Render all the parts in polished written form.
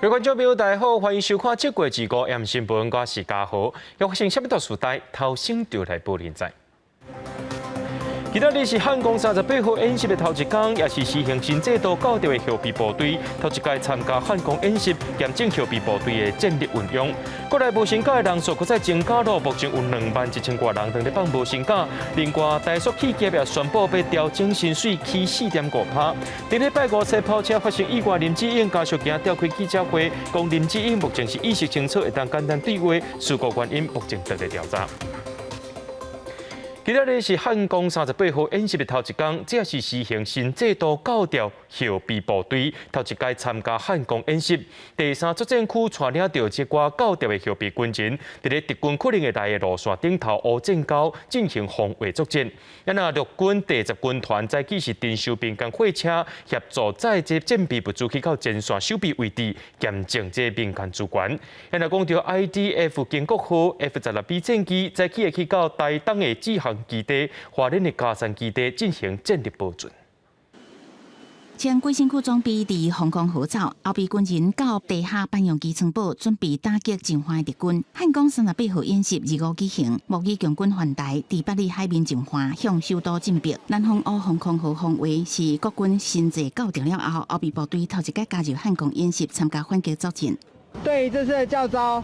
各位觀眾朋友，大家好，歡迎收看這月25 M 新聞，我是嘉豪。又發生啥物大事代，頭先就來報您知。今仔日是漢光38號演習的頭一工，也是實行新制度教調的後備部隊頭一擺參加漢光演習，驗證後備部隊的戰力運用。國內無薪假的人數閣再增加咯，目前有2萬1千外人當咧放無薪假。另外，台塑企業也宣布欲調整薪水起4.5%。頂禮拜五，西跑車發生意外，林志穎家屬今召開記者會，講林志穎目前是意識清楚，會當簡單對話，事故原因目前正佇調查。今仔日是漢光38號演習的頭一工，這也是實行新制度教調後備部隊頭一擺參加漢光演習。第三作戰區帶領著這寡教調的後備軍人，佇咧敵軍可能會來的路線頂頭烏箭溝進行防衛作戰。啊若陸軍第十軍團早起是偵收民間貨車協助載這戰備物資去到前線守備位置，驗證這民間資源。啊若講著 IDF 經國號 F-16B 戰機，早起會去到台東的志航基地、花蓮的佳山基地進行戰力保存。穿緊身軀裝備佇防空壕走，後備軍人到地下搬用機倉堡，準備打擊進犯的敵軍。漢光38號演習25舉行，模擬共軍犯台，佇八里海面進犯，向首都進逼。南方烏防空壕防衛是國軍新制教調了後，後備部隊頭一擺加入漢光演習，參加反擊作戰。對於這次的教召，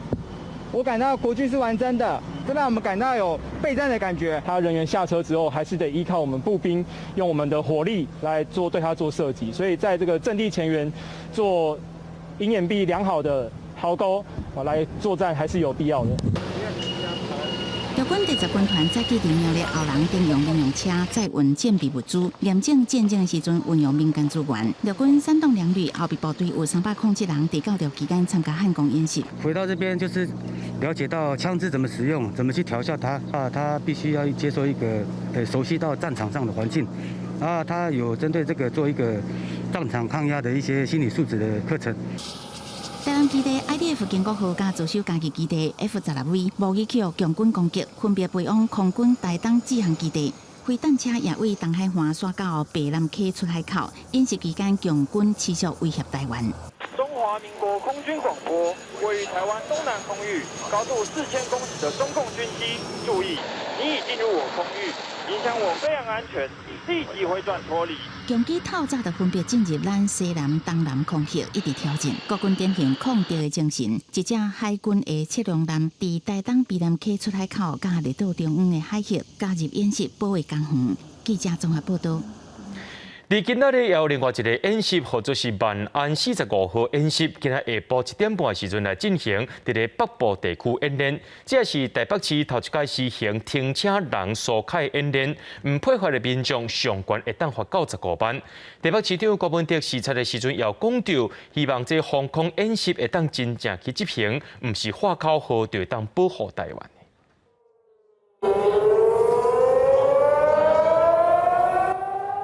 我感到國軍是玩真的，這讓我們感到有備戰的感覺。他人員下車之後，還是得依靠我們步兵，用我們的火力來做對他做射擊。所以在這個陣地前緣做隱掩蔽良好的壕溝來作戰，還是有必要的。陸軍第十軍團早起佇苗栗後龍徵用民用車載運戰備物資，驗證戰爭的時陣運用民間資源。陸軍山東兩旅後備部隊有307人佇教調期間參加漢光演習。回到這邊就是了解到槍支怎麼使用，怎麼去調校它啊，他必須要接受一個熟悉到戰場上的環境啊，他有針對這個做一個戰場抗壓的一些心理素質的課程。台南基地 IDF 經國號佮招收家己基地 F-16V 模擬去予共軍攻擊，分別飛往空軍台東志航基地。飛彈車也對東海岸徙到白南溪出海口。演習期間，共軍持續威脅台灣。中華民國空軍廣播，位於台灣東南空域，高度4000公尺的中共軍機，注意，你已進入我空域，影響我飛行安全，立即回轉脫離。共機透早就分別進入咱西南、東南空域，一直挑戰。國軍展現抗敵的精神。一隻海軍的測量艦佇台東卑南溪出海口，佮列島中央的海域加入演習，保衛港園。記者綜合報道。佇今仔日也有另外一個演習，號做是萬安45號演習，今仔下晡1點半的時陣來進行，佇咧北部地區演練。這是台北市頭一擺實行停車人疏開演練，毋配合的民眾上懸會當罰到15萬。台北市長柯文哲視察的時陣，也講著，希望這防空演習會當真正去執行，毋是喊口號就會當保護台灣。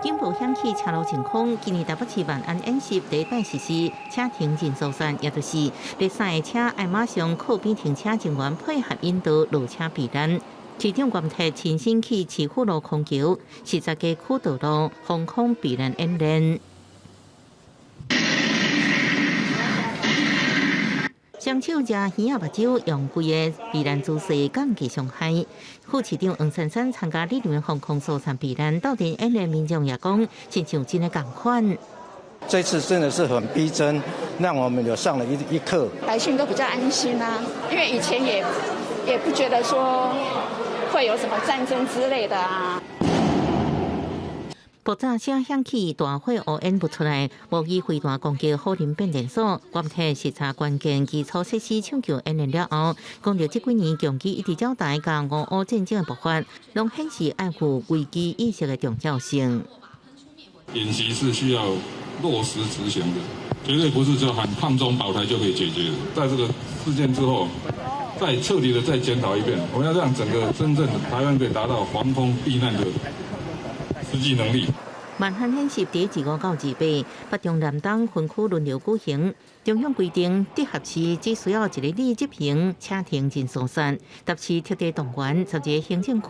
警報響起，車路清空。今年台北市萬安演習第一擺實施車停人疏散，也就是咧三个車愛馬上靠邊停車人員配合引導落車避難。市長嚴特親身去市府路空橋，視察街區道路防空避難演練。雙手遮耳仔目睭，用規个避難姿勢降低傷害。副市長黃珊珊參加呢輪防空疏散避難，鬥陣演練民眾也講，親像真的仝款。這次真的是很逼真，讓我們有上了一課。百姓都比較安心啊，因為以前也不覺得說會有什麼戰爭之類的啊。爆炸聲響起，大火烏煙冒出來，模擬飛彈攻擊虎林變電所。關鐵視察關鍵基礎設施搶救演練了後，講著這幾年共機一直走台佮俄烏戰爭的爆發，攏顯示愛護危機意識的重要性。演習是需要落實執行的，絕對不是就喊抗中保台就可以解決的。在這個事件之後，再徹底的再檢討一遍，我們要讓整個真正台灣可以達到防空避難的實際能力。萬安演習佇25到28，北中南東分區輪流舉行。中央規定，直轄市只需要一个里執行車停真疏散，台北市特地動員12个行政區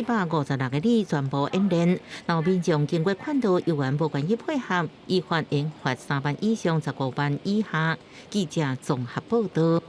456個里全部演練。若民眾經過勸導，猶原無願意配合，依法應罰3萬以上15萬以下。記者綜合報道。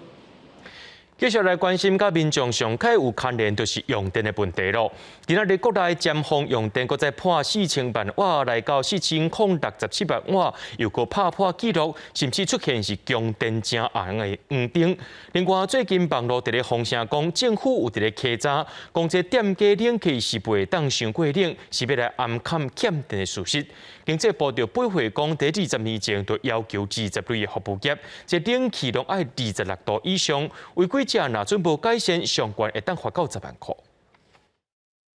繼續來關心佮民眾上較有牽連，就是用電的問題囉。今仔日國內尖峰用電，閣再破4000萬瓦，來到4067萬瓦，又閣拍破紀錄，甚至出現是供電正紅的黃燈。另外，最近網路佇咧風聲講，政府有佇咧稽查，講這店家冷氣是袂當傷過冷，是欲來暗崁欠電的事實。經濟部就八會講，佇20年前就要求二十類的服務業，這冷氣攏愛26度以上，違規者若準無改善，上懸會當罰到10萬箍。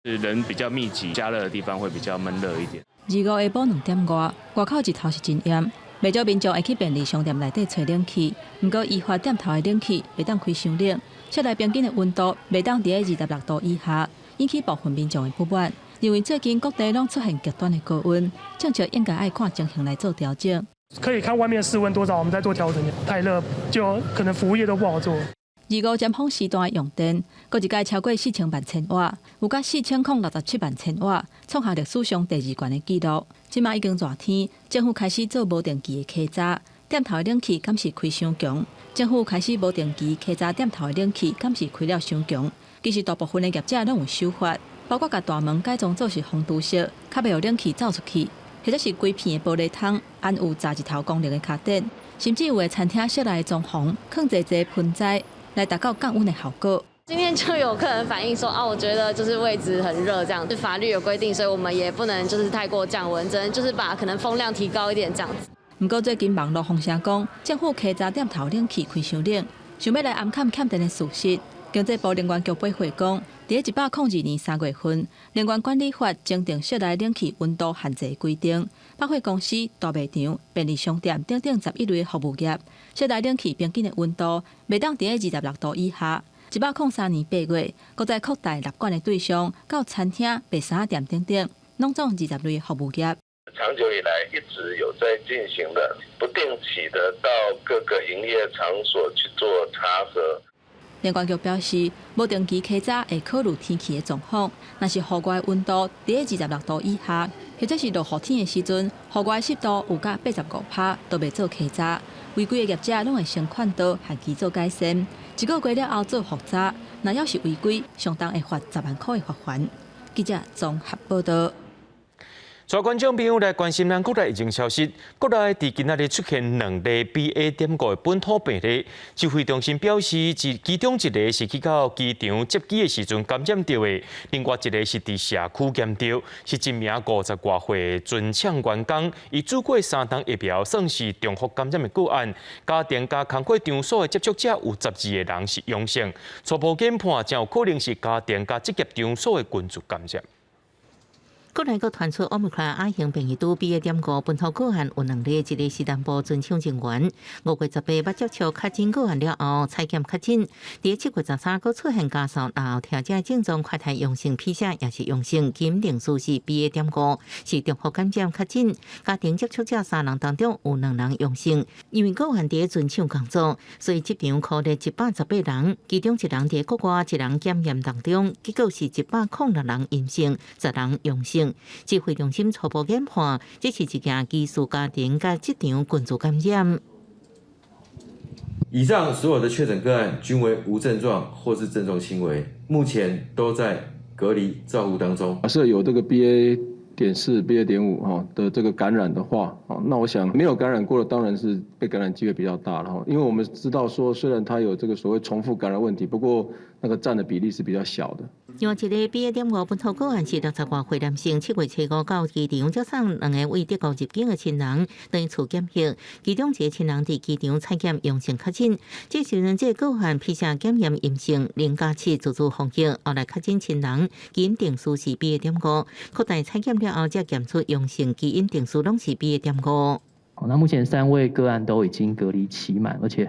人比較密集，加熱的地方會比較悶熱一點。25下晡2點外，外口日頭是真炎，袂少民眾會去便利商店內底揣冷氣。毋過依法店頭的冷氣袂當開傷冷，室內平均的溫度袂當佇咧26度以下，引起部分民眾的不滿。認為最近各地攏出現極端的高溫，政策應該愛看情形來做調整。可以看外面室溫多少，我們再做調整。太熱就可能服務業都不好做。25尖峰時段的用電，閣一擺超過4000萬千瓦，有甲4067萬千瓦，創下歷史上第二懸的紀錄。這馬已經熱天，政府開始做無定期的稽查，店頭的冷氣敢是開傷強？政府開始無定期稽查店頭的冷氣敢是開了傷強？其實大部分的業者攏有守法，包括共大門改裝做是風櫥式，較袂予冷氣走出去，或者是規片的玻璃窗按有閘日頭功能的跤墊，甚至有的餐廳室內裝潢囥濟濟盆栽，來達到降溫的效果。今天就有客人反映說，啊，我覺得就是位置很熱，這樣，法律有規定，所以我們也不能就是太過降溫，只能就是把可能風量提高一點，這樣子。毋過最近網路風聲講，政府稽查店頭冷氣開傷冷，想欲來暗崁欠電的事實。經濟部能源局八會講，佇102年3月份，能源管理法增訂室內冷氣溫度限制規定，百貨公司、大賣場、便利商店等等11類服務業，室內冷氣平均的溫度袂當佇咧26度以下。103年8月，閣再擴大納管的對象，到餐廳、白衫店等等，攏總20類服務業。長久以來一直有在進行的，不定期的到各個營業場所去做查核。能源局表示，無定期稽查會考慮天氣的狀況，若是戶外溫度佇咧26度以下，或者是落雨天的時陣，戶外濕度有佮85%，都袂做稽查。違規的業者攏會先勸導，限期做改善。一個月了後做複查，若猶是違規，相當會罰10萬箍的罰鍰。記者綜合報道。帶觀眾朋友來關心咱國內疫情消息。國內佇今仔日出現兩例 BA.5的本土病例，指揮中心表示，其中一个是去到機場接機的時陣感染著的，另外一个是佇社區檢著，是一名50外歲的船廠員工，伊注過三針疫苗，算是重複感染的個案。家庭佮工課場所的接觸者有12個人是陽性，初步研判誠有可能是家庭佮職業場所的群聚感染。國內閣傳出奧密克戎亞型變異株 BA.5本土個案有兩例，一个是南部船廠人員，5月18捌接觸確診個案了後，採檢確診，佇7月13閣出現咳嗽，然後聽者症狀快篩陽性，PCR 也是陽性，鑑定屬是 BA.5，是重複感染確診。家庭接觸者三人當中有兩人陽性，因為個案佇船廠工作，所以職場隔離118人，其中一人佇國外，一人檢驗當中，結果是106人陰性，10人陽性。指揮中心初步研判，這是一件疑似家庭佮職場群聚感染。以上所有的確診個案均為無症狀或是症狀輕微，目前都在隔離照護當中。假設有這個 BA.4、BA.5哈的這個感染的話，那我想沒有感染過的當然是被感染機會比較大了哈，因為我們知道說雖然它有這個所謂重複感染問題，不過那個佔的比例是比較小的。另外一个 BA.5本土個案是60外歲男性，7月初5到機場接送兩个佇德國入境的親人轉厝檢疫，其中一个親人佇機場採檢陽性確診，這時陣這個個案 PCR 檢驗陰性，0+7自主防疫，後來確診親人基因定序是 BA.5，擴大採檢了後才檢出陽性基因定序攏是 BA.5。那目前三位個案都已經隔離期滿，而且，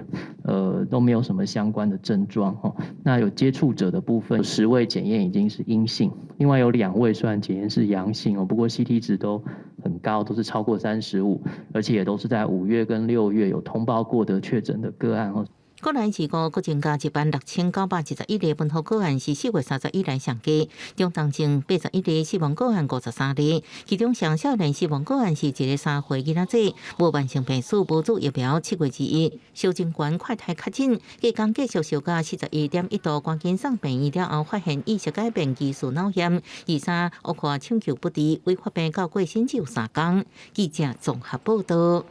都沒有什麼相關的症狀。那有接觸者的部分，10位檢驗已經是陰性，另外有兩位雖然檢驗是陽性哦，不過 CT 值都很高，都是超過35，而且也都是在5月跟6月有通報過的確診的個案哦。國內二五閣增加16,921例本土個案，是4月30以來上低。中重症81例，死亡個案53例。其中上少年死亡個案是一个3歲囡仔仔，無慢性病史，無注疫苗。7月21，蕭正權快篩確診，隔工繼續燒到41.1度，趕緊送病院了後，發現意識改變，疑似腦炎。23惡化搶救不治，未發病到過身只有3工。記者綜合報道。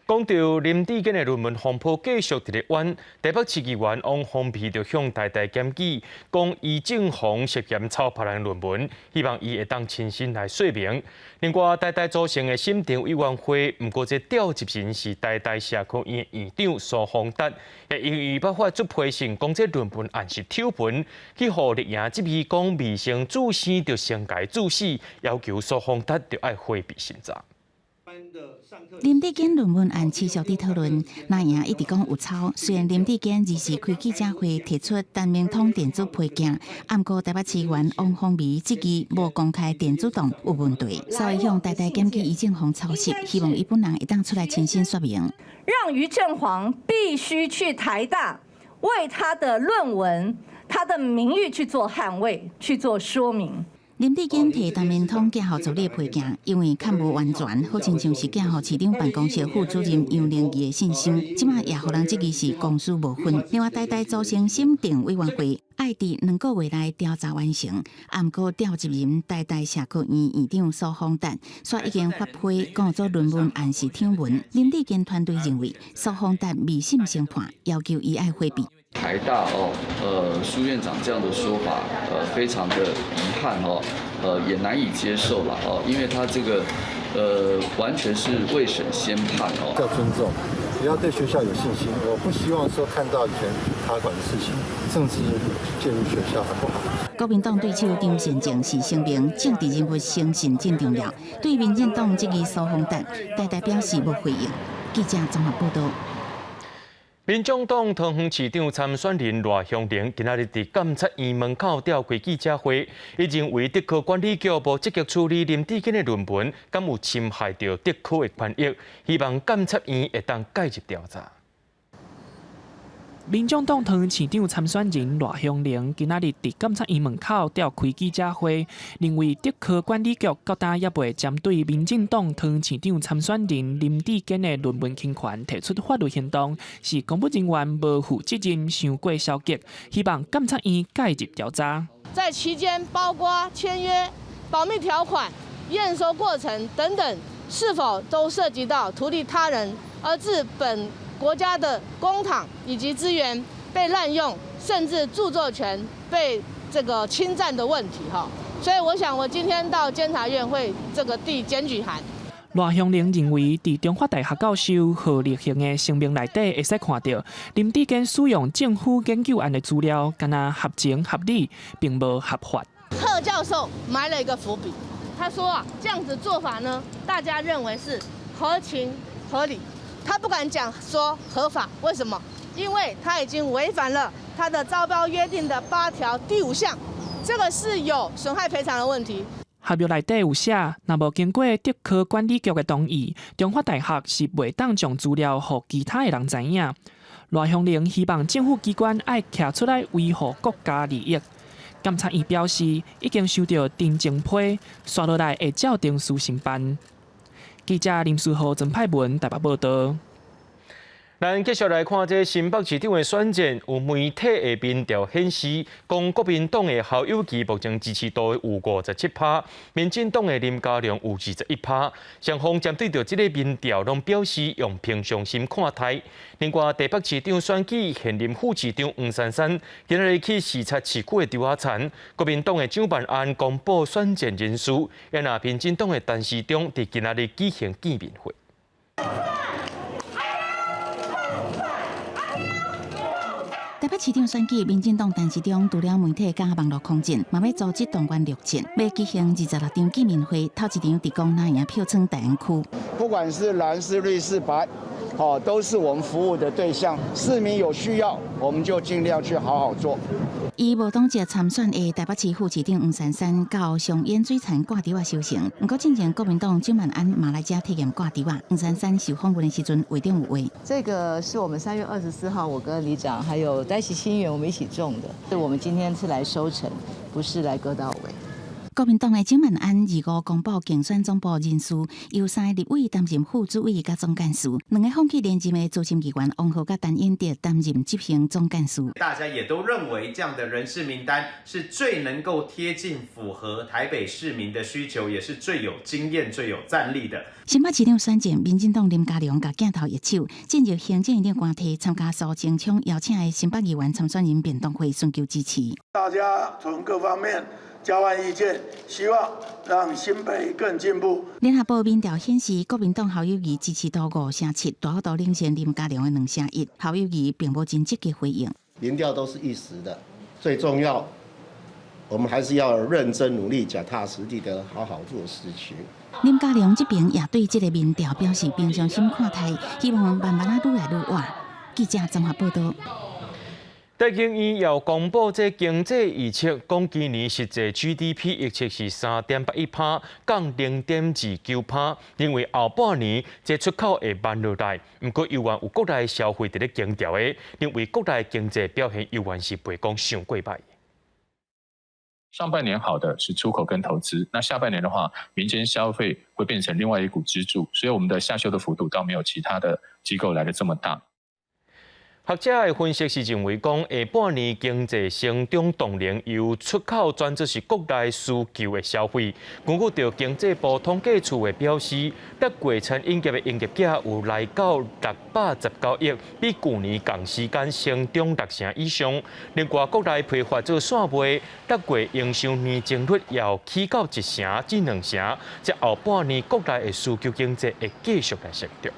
講到林智堅的論文風波繼續佇咧冤，台北市議員王鴻薇就向台大檢舉，講余正煌涉嫌抄別人論文，希望伊會當親身來說明。另外，台大組成的審查委員會，毋過這調集人是台大社科院院長蘇宏達，也因為捌發出批信，講這論文案是醜聞，去予綠營質疑講未生注生就先共注死，要求蘇宏達著愛迴避審查。林智堅論文案持續佇討論，藍營一直講有抄。雖然林智堅二時開記者會提出陳明通電子批件，毋過台北市議員王鴻薇質疑無公開電子檔有問題，所以向台大檢舉余正煌抄襲，希望伊本人會當出來親身說明。讓余正煌必須去台大為他的論文、他的名譽去做捍衛、去做說明。林智堅提陳明通寄予助理批件，因為較無完全，好親像是寄予市長辦公室副主任楊玲儀的信箱，這馬也予人質疑是公私無分。另外，台大組成審查委員會，愛佇2個月內調查完成，毋過調集人台大社科院院長蘇宏達，煞已經發批講做論文案是醜聞。林智堅團隊認為蘇宏達未審先判，要求伊愛迴避。台大哦，蘇院長這樣的說法，非常的遺憾哦，也難以接受了哦，因為他這個，完全是未審先判哦。要尊重，也要對學校有信心。我不希望說看到以前茶館的事情，政治介入學校很不好。國民黨對手張善政是聲明政治人物誠信真重要，對民進黨質疑蘇宏達，台大表示無回應。記者綜合報道。民眾黨桃園市長參選人賴香伶今仔日佇監察院門口召開記者會，伊認為竹科管理局無積極處理林智堅的論文，敢有侵害著竹科的權益，希望監察院會當介入調查。民眾黨桃園市長參選人賴香伶今仔日佇監察院門口召開記者會，認為竹科管理局到今猶未針對民進黨桃園市長參選人林智堅的論文侵權提出法律行動，是公務人員無負責任、傷過消極，希望監察院介入調查。在期間，包括簽約、保密條款、驗收過程等等，是否都涉及到圖利他人，而致本國家的公帑以及資源被濫用，甚至著作權被這個侵佔的問題，哈，所以我想我今天到監察院會這個遞檢舉函。賴香伶認為，佇中法大學教授賀立興的聲明內底會使看著，林智堅使用政府研究案的資料，敢若合情合理，並無合法。賀教授埋了一個伏筆，他說啊，這樣子做法呢，大家認為是合情合理。他不敢講說合法，為什麼？因為他已經違反了他的招標約定的8條第5項，這個是有損害賠償的問題。合約內底有寫，若無經過竹科管理局的同意，中法大學是袂當將資料予其他的人知影。賴香伶希望政府機關愛徛出來維護國家利益。監察院表示，已經收著陳情批，紲落來會照程序審辦。記者林書豪、曾派文台北報道。咱繼續來看這新北市長的選戰，有媒體的民調顯示，講國民黨的侯友宜目前支持度有57%，民進黨的林佳龍有21%。雙方針對著這個民調，攏表示用平常心看待。另外，台北市長選舉現任副市長黃珊珊今仔日去視察市區的稻仔田，國民黨的蔣萬安公布選戰人士，也若民進黨的陳時中佇今仔日舉行見面會。台北市長選舉，民進黨陳時中除了媒體佮網路空戰，嘛欲組織動員陸戰，欲舉行26場見面會，頭一場佇講藍營票倉大安區。不管是藍是綠是白，哦，都是我們服務的對象。市民有需要，我們就盡量去好好做。伊無黨籍參選的台北市副市長黃珊珊，到松煙水田掛豬仔收成。毋過進前國民黨蔣萬安嘛來遮體驗掛豬仔。黃珊珊受訪問的時陣，話中有話。這個是我們3月24號，我跟里長還有戴錫清源我們一起種的。我們今天是來收成，不是來割稻尾。國民黨的蔣萬安25公布競選總部人事，由三个立委擔任副主委佮總幹事，兩个放棄連任的資深議員王浩佮陳英德擔任執行總幹事。大家也都認為這樣的人事名單是最能夠貼近符合台北市民的需求，也是最有經驗、最有戰力的。新北市長選戰，民進黨林佳龍共鏡頭握手，進入行政院長官邸參加蘇貞昌邀請的新北議員參選人便當會，尋求支持。大家從各方面交換意見，希望讓新北更進步。聯合報民調顯示，國民黨侯友宜支持度5成7，大幅度領先林佳龍的2成1。侯友宜並無真積極回應。民調都是一時的，最重要，我們還是要認真努力、腳踏實地的好好做事情。林佳龍這邊也對這个民調表示平常心看待，希望慢慢仔愈來愈倚。記者綜合報道。台經院又公布這經濟預測，講今年實際 GDP 預測是3.81%，降0.29%，認為後半年這出口會慢落來。毋過猶原有國內消費佇咧強調的，認為國內經濟表現猶原是袂講傷過䆀。上半年好的是出口跟投資，那下半年的話，民間消費會變成另外一股支柱，所以我們的下修的幅度倒沒有其他的機構來得這麼大。學者的分析是認為講，下半年經濟成長動能由出口轉做是國內需求的消費。根據著經濟部統計處的表示，六月餐飲業的營業額有來到619億，比舊年仝時間成長6成以上。另外，國內批發做線賣，六月營收年增率又起到1成至2成，這後半年國內的需求經濟會繼續來成長。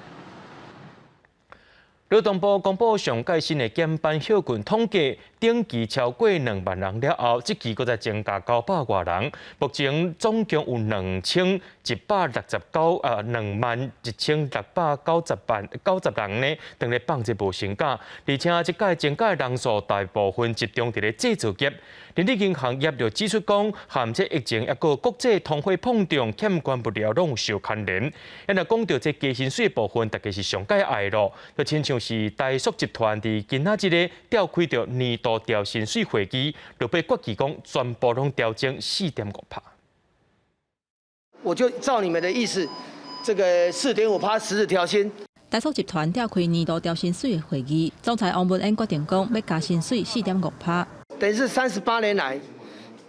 勞動部公布上蓋新的減班歇睏統計，頂期超過2萬人了後，這期閣再增加900外人。目前總共有2169啊21,690萬90人呢，當咧放這無薪假，而且這屆增加的人數大部分集中佇咧製造業。人力銀行業就指出講，含這疫情抑閣國際通貨膨脹、欠關物料攏有受牽連。若講到這加薪水部分，大家是上蓋愛咯，就親像是台塑集團佇今仔日咧召開著年度調薪水會議，就欲決議講全部攏調整4.5%。我就照你們的意思，這個4.5%實質調薪。台塑集團召開年度調薪水的會議，總裁王文淵決定講欲加薪水4.5%。等於是38年來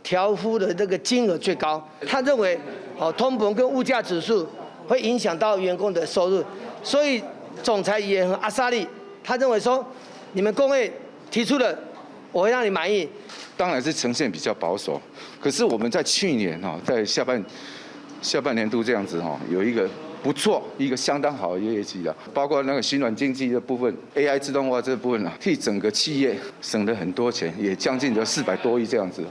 調幅的這個金額最高。他認為，哦，通膨跟物價指數會影響到員工的收入，所以總裁也很阿莎力，他認為說，你們工會提出的，我會讓你滿意。當然是呈現比較保守，可是我們在去年哈，在下半年度這樣子哈，有一個不錯，一個相當好的業績啊，包括那個循環經濟的部分，AI 自動化這部分啊，替整個企業省了很多錢，也將近有400多億這樣子。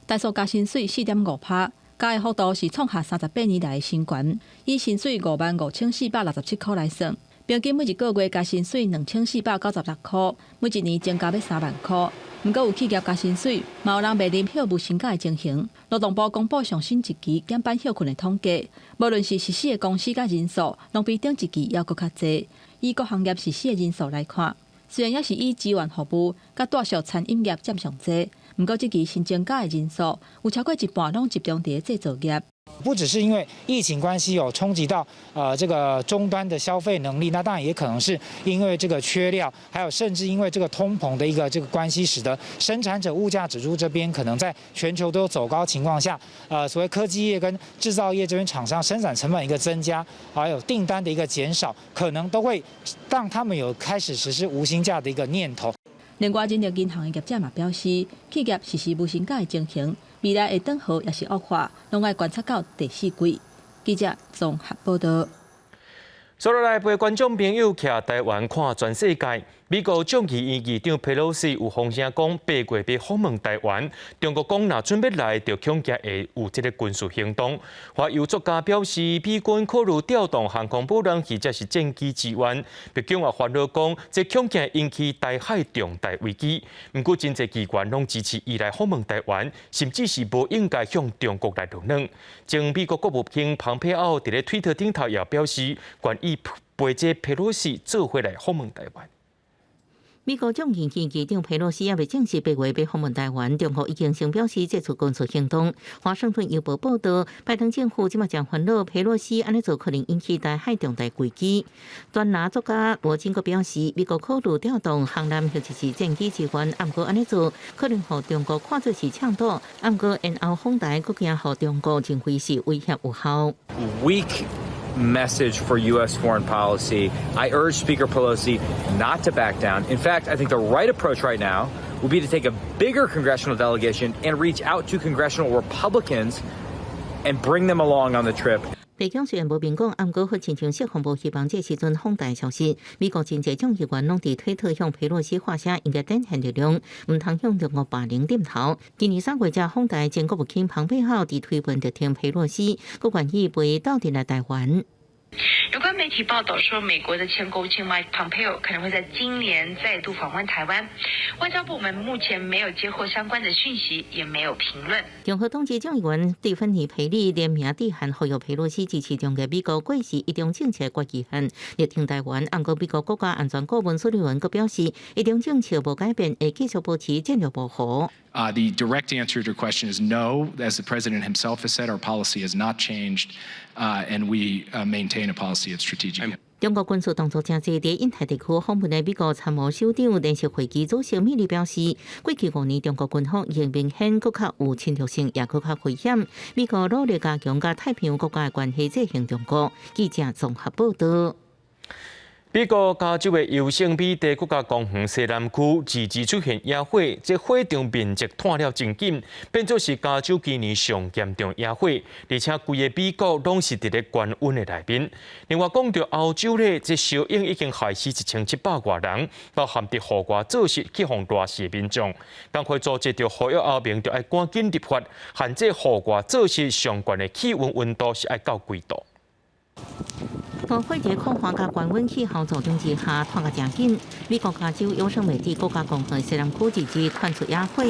台塑加薪水4.5%，加的幅度是創下38年來的新高，以薪水55,467塊來算，平均每一個月加薪水2496塊，每一年增加欲3萬塊。毋過有企業加薪水，嘛有人袂忍歇無薪假的情形。勞動部公布上新一期減班歇睏的統計，無論是實施的公司佮人數，攏比頂一期猶閣較濟。以各行業實施的人數來看，雖然猶是以資源服務佮大小餐飲業佔上濟，毋過這期新增加的人數有超過一半攏集中佇咧製造業。不只是因為疫情關係有衝擊到這個終端的消費能力，那當然也可能是因為這個缺料，還有甚至因為這個通膨的一個這個關係，使得生產者物價指數這邊可能在全球都有走高情況下，所謂科技業跟製造業這邊廠商生產成本一個增加，還有訂單的一個減少，可能都會讓他們有開始實施無薪假的一個念頭。另外，人力銀行的業者嘛表示，企業實施無薪假的情形，未來會轉好抑是惡化，攏愛觀察到第四季。記者綜合報道。接落來陪觀眾朋友徛台灣看全世界。美國眾議院議長佩洛西有風聲講8月欲訪問台灣，中國講若準備來，就恐驚會有這個軍事行動。懷柔作家表示，美軍考慮調動航空母艦或者是戰機支援。北京也煩惱講，這恐驚引起台海重大危機。毋過，真濟機關攏支持伊來訪問台灣，甚至是無應該向中國來落軟。前美國國務卿蓬佩奧佇咧推特頂頭也表示，願意陪這佩洛西做伙來訪問台灣。美國眾議院議長佩洛西猶未正式8月欲訪問台灣，中國已經先表示這次軍事行動。華盛頓郵報報導，拜登政府這馬誠煩惱佩洛西按呢做可能引起台海重大危機。專欄作家羅金閣表示，美國考慮調動航艦或者是戰機支援，毋過按呢做可能予中國看做是搶賭，毋過延後訪台閣驚予中國認為是威脅有效。 Weak message for U.S. foreign policy. I urge Speaker Pelosi not to back down. In fact, I think the right approach right now would be to take a bigger congressional delegation and reach out to congressional Republicans and bring them along on the trip. 白宮雖然無明講，毋過予親像釋放無希望這時陣訪台消息，美國真濟眾議員攏佇推特向佩洛西發聲，應該展現力量，毋通向中國霸凌點頭。今年3月才訪台前國務卿蓬佩奧佇推文就稱佩洛西，閣願意陪鬥陣來台灣。有關媒體報道說，美國的前國務卿 Mike Pompeo 可能會在今年再度訪問台灣。外交部門目前沒有接獲相關的訊息，也沒有評論。共和黨籍眾議員蒂芬尼佩里聯名致函呼籲佩洛西支持終結美國過時一中政策決議案，力挺台灣。毋過美國國家安全顧問蘇利文閣表示，一中政策無改變，會繼續保持戰略模糊。 The direct answer to your question is no. As the president himself has said, our policy has not changed, and we maintain a policy of strategic. 中國軍事動作誠濟，佇印太地區訪問的美國參謀首長聯席會議主席米利表示，過去5年中國軍方已經明顯閣較有侵略性，也閣較危險。美國努力加強佮太平洋國家的關係，制衡中國。記者綜合報道。美國加州的優勝美地國家公園西南區，二二出現野火，這火場面積湠了真緊，變做是加州今年上嚴重野火，而且規個美國攏是佇咧高溫的內面。另外講著歐洲咧，這燒湧已經害死1700外人，包含佇戶外做事去予熱死的民眾。工會組織就呼籲歐盟著愛趕緊立法，限制戶外做事上懸的氣溫溫度是愛到幾度。大火佇酷寒佮高溫氣候助長之下，湠甲誠緊。美國加州優勝美地國家公園西南區二二傳出野火，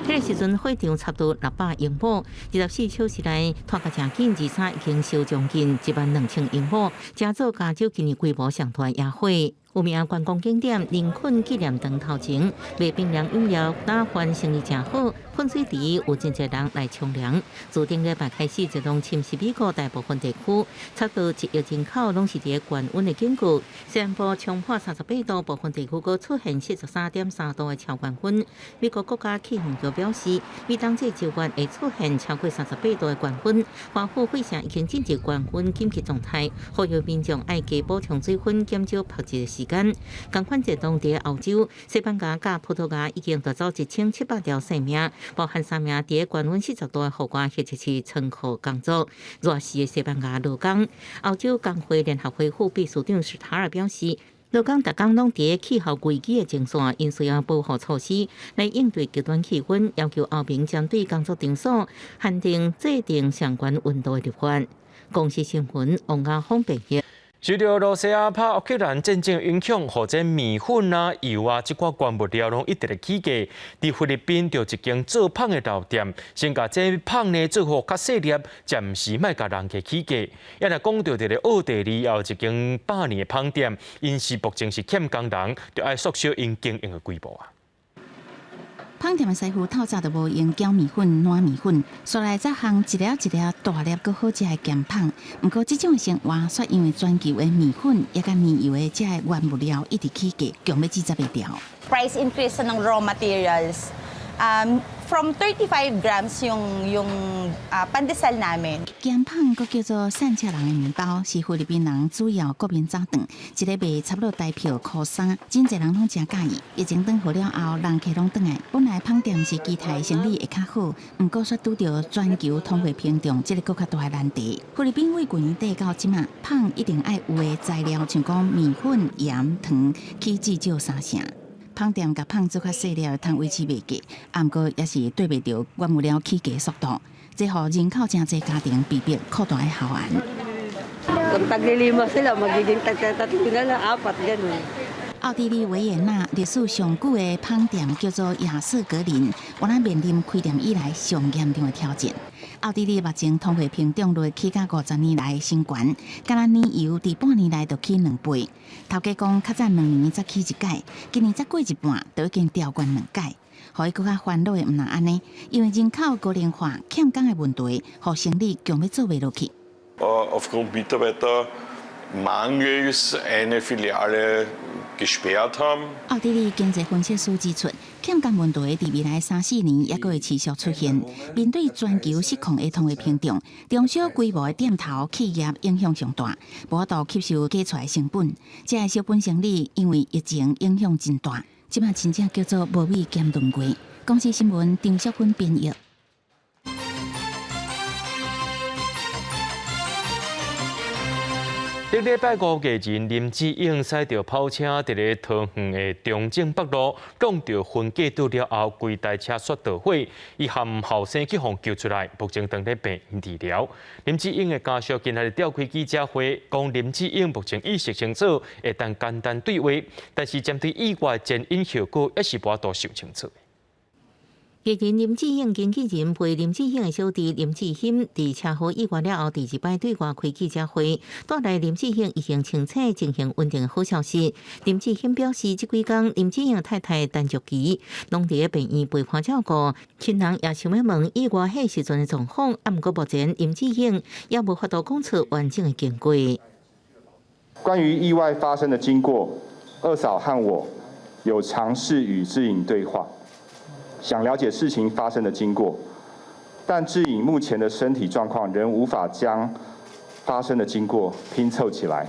彼個時陣火場差不多600英畝，24小時內湠甲誠緊，23已經燒將近1萬2千英畝，成做加州今年規模上大野火。有名觀光景點林肯紀念堂頭前賣冰涼飲料打翻生意誠好，噴水池有真濟人來沖涼。自頂禮拜開始，就攏侵襲美國大部分地區，差不多1億人口攏是佇高溫的警告。西南部衝破38度，部分地區閣出現43.3度的超高溫。美國國家氣象局表示，每當這九月會出現超過38度的高溫，華府費城已經進入高溫緊急狀態，呼籲民眾愛加補充水分，減少曝日的時間。仝款這當佇歐洲，西班牙佮葡萄牙已經奪走1700條性命，包含三名佇高溫40度的戶外或者是倉庫工作熱死的西班牙勞工。歐洲工會聯合會副秘書長史塔爾表示，勞工逐工攏佇氣候危機的前線，𪜶需要保護措施來應對極端氣溫，要求歐盟針對工作場所限定制定相關溫度的立法。公視新聞王家峰編譯。受著羅西亞拍烏克蘭戰爭影響，予這麵粉啊、油啊，這寡原物料攏一直咧起價。佇菲律賓，就一間做麭的老店，先共這麭呢做予較細粒，暫時莫共人客起價。抑若講著佇咧奧地利，也有一間百年的麭店，𪜶是目前是欠工人，著愛縮小𪜶經營的規模啊。麭店的師傅透早就無閒攪麵粉、攆麵粉，紲來才烘一粒一粒大粒閣好食的鹹麭。毋過，這種的生活卻因為全球的麵粉抑佮麵油的這个原物料一直起價，強欲接袂牢。 Price increase ng raw materials. From 35 grams yung pandesal namin. 鹹麭閣叫做散赤人的麵包，是菲律賓人主要國民早頓，一个賣差不多台票箍三，真濟人攏誠佮意。疫情轉好了後，人客攏轉來。本來麭店是期待生意會較好，毋過卻拄著全球通貨膨脹這个閣較大的難題。菲律賓為舊年底到這馬，麭一定愛有的材料，像講麵粉、鹽、糖，起至少三成。麭店共麭做較細粒，通維持賣價，毋過也是綴袂著原物料起價速度，這予人口誠濟家庭被迫擴大後援。 Kung taglilima sila, magiging tagtatatlo na lang, apat ganun. 奧地利維也納歷史上久的麭店叫做亞瑟格林，原來面臨開店以來上嚴重的挑戰。奧地利目前通貨膨脹率起到50年來新高，干焦奶油佇半年內就起兩倍。頭家講較早2年才起一擺，今年才過一半，就已經調懸兩擺。予伊閣較煩惱的毋但按呢，因為人口高齡化、欠工的問題，予生意強欲做袂落去。 Aufgrund Mitarbeitermangels eine Filiale gesperrt haben。奧地利經濟分析師指出，欠工問題佇未來三四年猶閣會持續出現。面對全球失控的通貨膨脹，中小規模的店頭企業影響上大，無法度吸收加出來成本。這个小本生意因為疫情影響真大，這馬真正叫做無米兼燉雞。公視新聞張淑芬編譯。頂禮拜五，藝人林志穎駛著跑車佇咧桃園的中正北路，撞著分隔島了後，規台車煞著火，伊含後生去予救出來，目前當咧病院治療。林志穎的家屬今仔日召開記者會，講林志穎目前意識清楚，會當簡單對話，但是針對意外前因後果，猶是無法度想清楚。藝人林志穎經紀人陪林志穎的小弟林志興，佇車禍意外了後，第二擺對外開記者會，帶來林志穎已經清醒、情形穩定的好消息。林志興表示，這幾工林志穎太太陳淑琪攏佇病院陪伴照顧，親人也想欲問意外彼時陣的狀況，啊，毋過目前林志穎猶無法度講出完整的經過。關於意外發生的經過，二嫂和我有嘗試與志穎對話。想了解事情發生的經過，但志穎目前的身體狀況仍無法將發生的經過拼湊起來。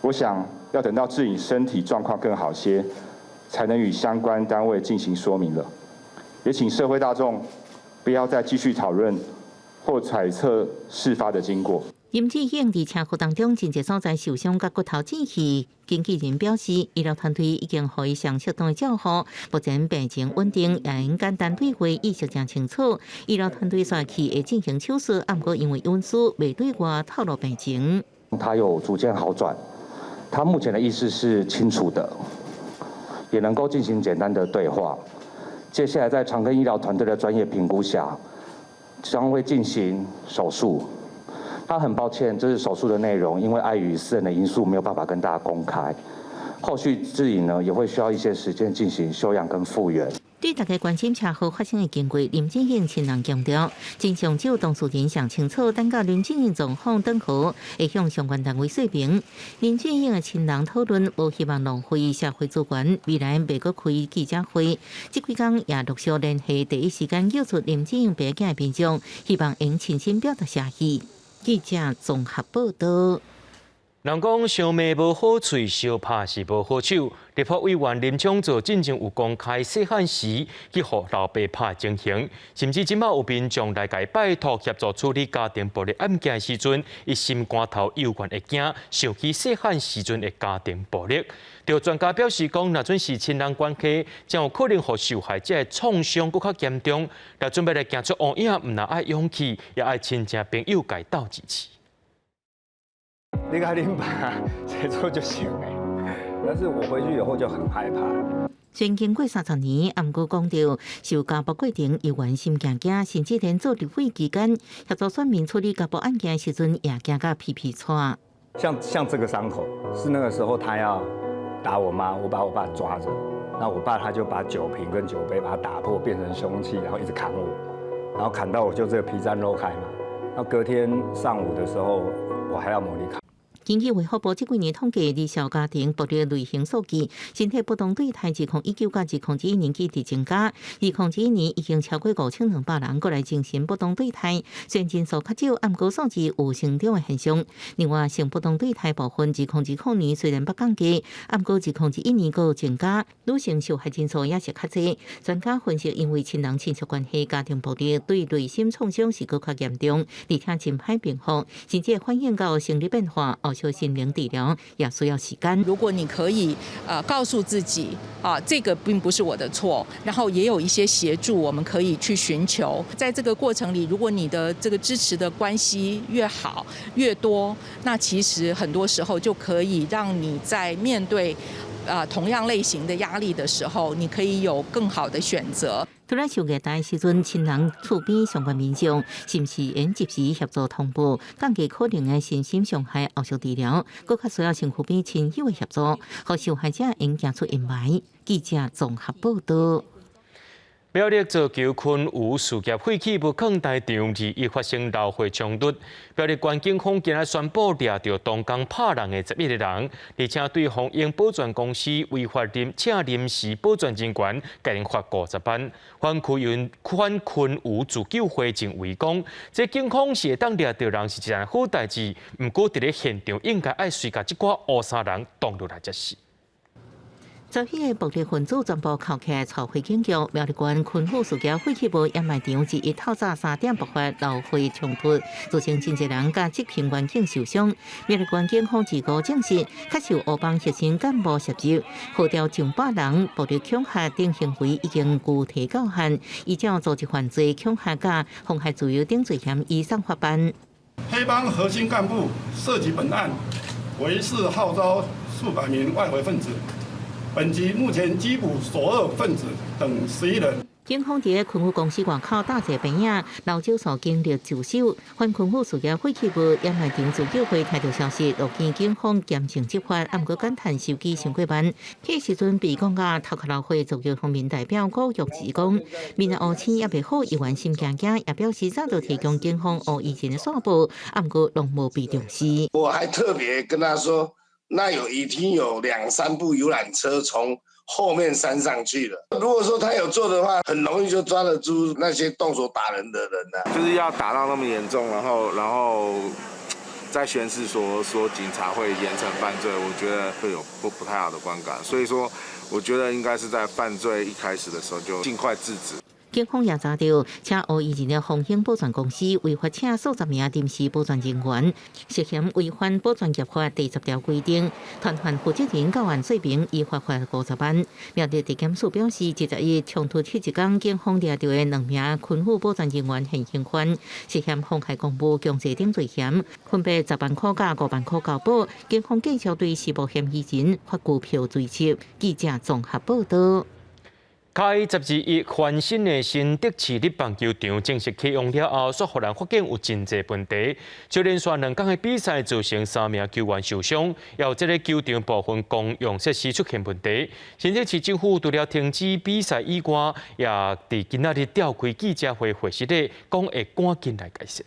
我想要等到志穎身體狀況更好些，才能與相關單位進行說明了。也請社會大眾不要再繼續討論或揣測事發的經過。林志穎佇車禍當中，真濟所在受傷，共骨頭折去。經紀人表示，醫療團隊已經予伊上適當的照護，目前病情穩定，也會簡單對話，意識誠清楚。醫療團隊煞去會進行手術，毋過因為隱私，袂對外透露病情。他有逐漸好轉，他目前的意識是清楚的，也能夠進行簡單的對話。接下來在長庚醫療團隊的專業評估下，將會進行手術。他很抱歉，這是手術的內容，因為礙於私人的因素，沒有辦法跟大家公開。後續志穎呢，也會需要一些時間進行休養跟復原。對大家關心車禍發生的經過，林志穎親人強調，真相只有當事人上清楚。等到林志穎狀況轉好，會向相關單位說明。林志穎的親人討論，無希望浪費社會資源，未來袂閣開記者會。這幾工也陸續聯繫，第一時間叫出林志穎爸囝的民眾，希望會親身表達謝意。記者綜合報道。人講相罵無好喙，相拍是無好手。立法委員林昶佐進前有公開細漢時去予老爸拍情形，甚至這馬有民眾來共伊拜託協助處理家庭暴力案件的時陣，伊心肝頭猶原會驚，想起細漢時陣的家庭暴力。著專家表示講，若準是親人關係，將有可能予受害者的創傷閣較嚴重。若準備來行出烏影，毋但愛勇氣，也愛親情朋友共伊鬥支持。你共恁爸這做就行欸，但是我回去以後就很害怕。雖然經過30年，毋過講著受家暴過程猶原心驚驚，甚至連做立委期間協助選民處理家暴案件的時陣，也驚甲皮皮剉。像這個傷口，是那個時候他要打我媽，我把我爸抓着，那我爸他就把酒瓶跟酒杯把它打破，變成兇器，然後一直砍我，然後砍到我就這個皮綻肉開嘛。那隔天上午的時候，我還要模擬考。根據衛福部這幾年統計，兒少家庭暴力類型數據，身體不當對待2019佮2021年繼續增加。2021年已經超過5200人過來精神不當對待，雖然人數較少，毋過數字有成長的現象。另外，性不當對待部分，2020年雖然捌降低，毋過2021年閣增加，女性受害人數也是較濟。專家分析，因為親人親屬關係、家庭暴力對內心創傷是閣較嚴重，而且真歹平復，甚至反映到生理變化。後心靈治療也需要時間。如果你可以告訴自己啊，這個並不是我的錯，然後也有一些協助，我們可以去尋求。在這個過程裡，如果你的這個支持的關係越好越多，那其實很多時候就可以讓你在面對同樣類型的壓力的時候，你可以有更好的選擇。除了受虐待時陣，親人厝邊相關民眾是毋是應及時協助通報，降低可能的身心傷害，後續治療，閣較需要身軀邊親友的協助，予受害者會行出陰霾。記者綜合報道。苗栗造球昆有事業廢棄物囥台場21發生流血衝突，苗栗縣警方今日宣布掠著當工拍人的11個人，而且對豐英保全公司違法臨請臨時保全人員，共𪜶罰50萬。反昆有自救會認為講，這警方是會當掠著人是一件好代誌，毋過佇咧現場應該愛隨共這寡烏衫人擋落來才是。昨日的暴力分子全部銬起來，帶回警局。苗栗縣昆富事業廢棄物掩埋場21透早3點爆發流血衝突，造成真濟人佮執勤員警受傷。苗栗縣警方25證實，確受烏幫核心幹部涉入，號召上百人暴力恐嚇等行為已經具提告案，依照組織犯罪、恐嚇佮妨害自由等罪嫌移送法辦。黑幫核心幹部涉及本案，圍事號召數百名外圍分子。本局目前緝捕首惡分子等11人。警方佇昆富公司外口搭坐棚仔，老少數警力駐守。反昆富事業廢棄物掩埋場自救會聽到消息，樂見警方嚴正執法，毋過感嘆時機傷過慢。彼時陣被講甲頭殼流血，族裔方面代表郭玉志講，面烏青猶未好，猶原心驚驚，也表示早就提供警方烏衣人的線報，毋過攏無被重視。我還特別跟他說。那有已經有兩三部遊覽車從後面山上去了。如果說他有做的話，很容易就抓得住那些動手打人的人了。就是要打到那麼嚴重，然後再宣示說警察會嚴懲犯罪，我覺得會有不太好的觀感。所以說，我覺得應該是在犯罪一開始的時候就盡快制止。警方也查著，請烏衣人的豐興保全公司違法請數十名臨時保全人員，涉嫌違反保全業法第10條規定，團團負責人告案說明，依法罰50萬。苗栗地檢署表示，21衝突彼一工，警方掠著的兩名昆富保全人員現行犯，涉嫌妨害公務、強制等罪嫌，分別10萬塊佮5萬塊交保。警方繼續對施暴嫌疑人發拘票追緝。記者綜合報道。開12日翻新的新竹市立棒球場正式啟用了後，煞予人發現有真濟問題。就連續2工的比賽造成三名球員受傷，也有這个球場部分公用設施出現問題。新竹市政府除了停止比賽以外，也佇今仔日召開記者會會釋咧，講會趕緊來解釋。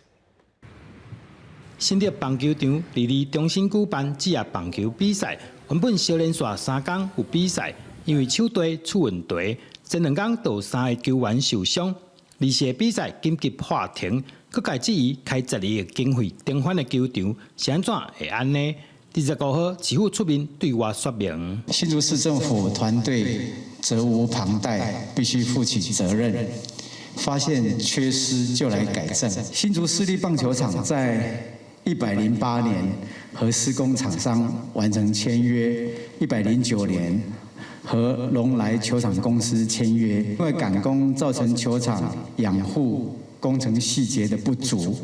新竹棒球場佇中心舉辦職業棒球比賽，原本小連續3工有比賽，因為場地出問題。前2工就有三个球員受傷，24比賽緊急喊停，閣共質疑開12億經費重翻的球場是按怎會按呢？25號市府出面對外說明，新竹市政府團隊責無旁貸，必須負起責任，發現缺失就來改正。新竹市立棒球場在108年和施工廠商完成簽約，109年，和龍來球場公司簽約，因為趕工造成球場養護工程細節的不足，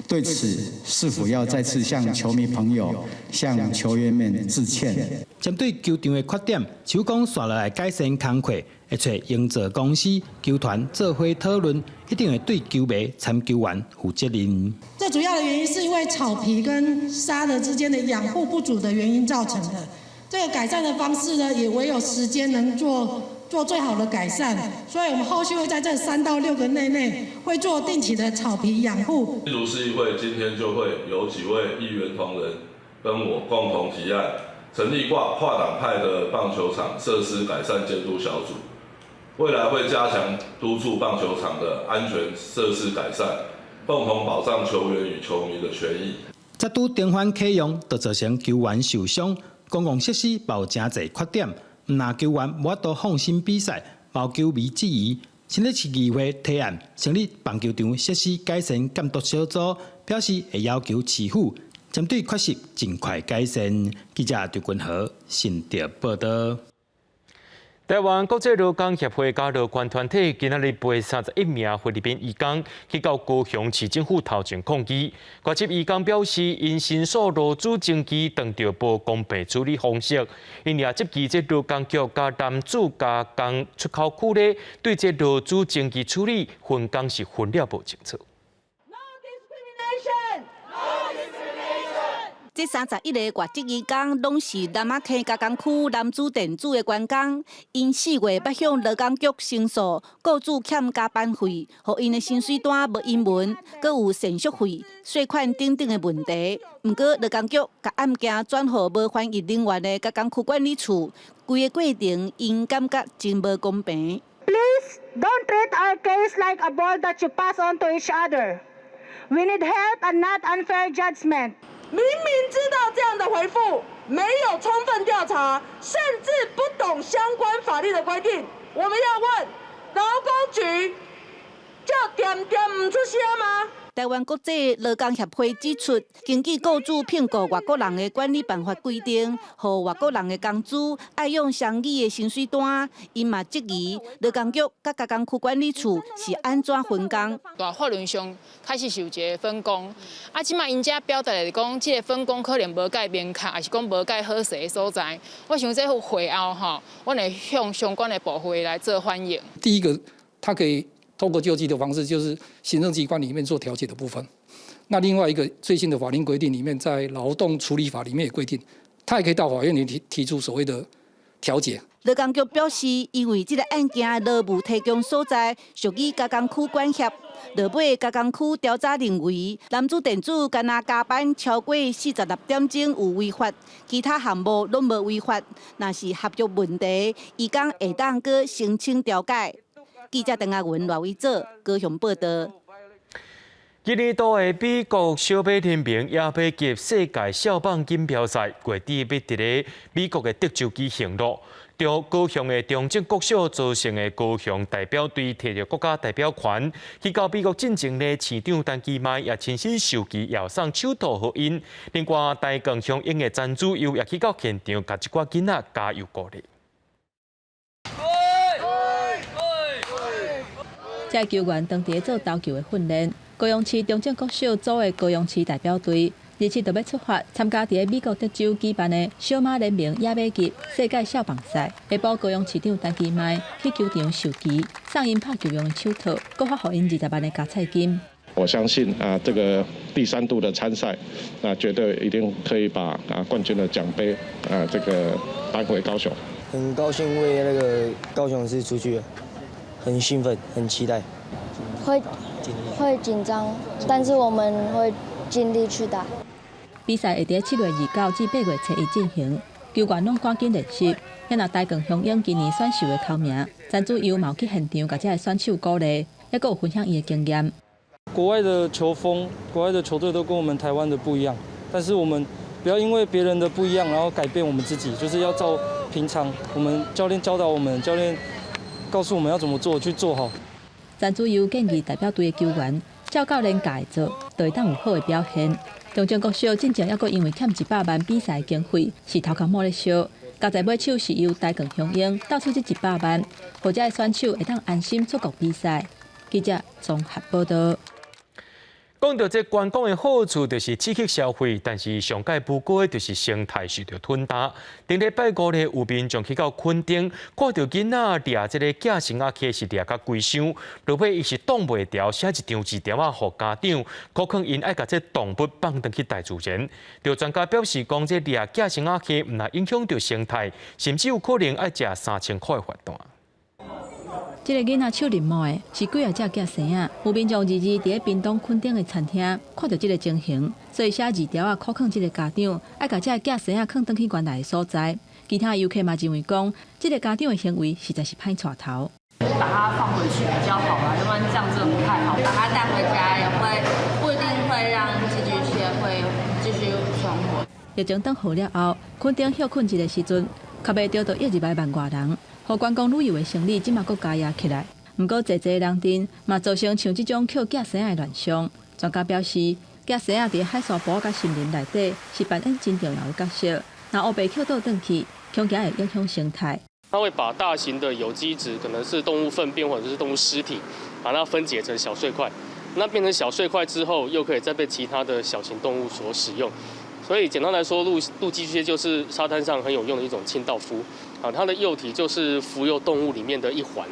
對此是否要再次向球迷朋友、向球員們致歉？針對球場的缺點，市府講紲落來改善工課，會揣營造公司、球團做伙討論，一定會對球迷、參球員負責任。最主要的原因是因為草皮跟沙的之間的養護不足的原因造成的。這個改善的方式呢，也唯有時間能做最好的改善，所以我們後續會在這3到6個月內會做定期的草皮養護。新竹市議會今天就會有幾位議員同仁跟我共同提案，成立跨黨派的棒球場設施改善監督小組，未來會加強督促棒球場的安全設施改善，共同保障球員與球迷的權益。才拄重返啟用，就造成球員受傷，公共設施嘛有誠濟缺點，毋但球員無法度放心比賽，嘛有球迷質疑。新北市議會提案成立棒球場設施改善監督小組，表示會要求市府針對缺失盡快改善。記者張君豪新竹報道。台灣國際勞工協會佮勞權團體今仔日陪31名菲律賓移工去到高雄市政府頭前抗議。外籍移工表示，𪜶申訴勞資爭議當著無公平處理方式，𪜶也質疑這勞工局佮楠梓加工出口區咧，對這勞資爭議處理分工是分了無清楚。 No discrimination! No discrimination! 這31個外籍移工攏是楠仔坑加工區楠梓電子的員工，𪜶4月捌向勞工局申訴，雇主欠加班費，予𪜶的薪水單無英文，閣有膳宿費、稅款等等的問題。毋過勞工局共案件轉予無翻譯人員的加工區管理處，規个過程𪜶感覺真無公平。 Please don't treat our case like a ball that you pass on to each other. We need help and not unfair judgment. 明明知道這樣的回覆沒有充分調查，甚至不懂相關法律的規定，我們要問勞工局，就點點毋出聲嗎？台灣國際勞工協會指出，根據雇主聘雇外國人的管理辦法規定，予外國人的工資愛用雙語的薪水單。𪜶嘛質疑勞工局佮加工區管理處是按怎分工？大法律上開始是有一個分工，啊，這擺𪜶遮表達來講，這個分工可能無蓋明確，抑是講無蓋好勢的所在。我想這會後吼，阮會向相關的部會來做反映。第一個，他可以透過救濟的方式，就是行政機關裡面做調解的部分。那另外一個最新的法令規定裡面，在勞動處理法裡面也規定，他也可以到法院裡提出所謂的調解。勞工局表示，因為這個案件勞務提供所在屬於加工區管轄，落尾加工區調查認為，楠梓電子干焦加班超過46點鐘有違法，其他項目攏無違法。若是合約問題，移工會當閣申請調解。記者鄧阿文、賴偉哲高雄報道。今年度的美國小馬聯盟野馬級世界少棒錦標賽，月底欲佇咧美國的德州舉行囉。著高雄的中正國小組成的高雄代表隊提著國家代表權，去到美國進前咧，市長陳其邁也親身授旗，也送手套予𪜶。另外，台鋼雄鷹的陳子祐也去到現場，共這寡囡仔加油鼓勵。這球員當佇咧做投球的訓練，高雄市中正國小組的高雄市代表隊，27就欲出發參加佇咧美國德州舉辦的小馬聯盟野馬級世界少棒賽。下晡高雄市長陳其邁去球場授旗，送𪜶拍球用的手套，閣發予𪜶20萬的加菜金。我相信啊，這個第三度的參賽，那絕對一定可以把冠軍的獎杯啊這個搬回高雄。很高興為那個高雄市出去。很興奮，很期待。會緊張，但是我們會盡力去打。比賽會佇7月29至8月1進行，球員攏趕緊練習。遐若台鋼雄鷹今年選秀的頭名，陳子祐嘛有去現場共這个選手鼓勵，猶閣有分享伊的經驗。國外的球風，國外的球隊都跟我們台灣的不一樣，但是我們不要因為別人的不一樣，然後改變我們自己，就是要照平常我們教練教導我們，教練告訴我們要怎麼做，去做好。陳子祐建議代表隊的球員照教練教的做，就會當有好的表現。中正國小進前猶閣因為欠100萬比賽經費，是頭殼某咧燒。加在尾手是由台鋼雄鷹鬥出這100萬，予這个選手會當安心出國比賽。記者綜合報道。講到這觀光的好處，就是刺激消費，但是上蓋無辜的就是生態受著吞噬。頂禮拜五咧，有民眾去到墾丁，看著囡仔掠這个寄生仔溪是掠甲規箱，落尾伊是擋袂牢，寫一張字條仔予家長，苦勸𪜶愛共這動物放轉去大自然。著專家表示講，這掠寄生仔溪毋但影響著生態，甚至有可能愛食3000箍的罰單。這个囡仔手認毛的是幾仔隻寄生仔，有民眾二二佇咧屏東墾丁的餐廳看著這个情形，所以寫字條仔苦勸這个家長，愛共這个寄生仔囥轉去原來的所在。其他遊客嘛認為講，這个家長的行為實在是歹帶頭。把它放回去比較好啦，要不然這樣真的不太好。把它帶回家也會不一定會讓寄居蟹會繼續存活。疫情轉好了後，墾丁歇睏一个時陣，較袂著就約入來萬外人，予觀光旅遊的生意這馬閣加壓起來。毋過，濟濟人陣嘛造成像這種抾寄生仔的亂象。專家表示，寄生仔佇海沙埔佮森林內底是扮演真重要的角色。若烏白抾倒轉去，恐驚會影響生態。它會把大型的有機質，可能是動物糞便或者是動物屍體，把它分解成小碎塊。那變成小碎塊之後，又可以再被其他的小型動物所使用。所以簡單來說，陸寄居蟹就是沙灘上很有用的一種清道夫。啊，它的幼體就是浮游動物裡面的一環。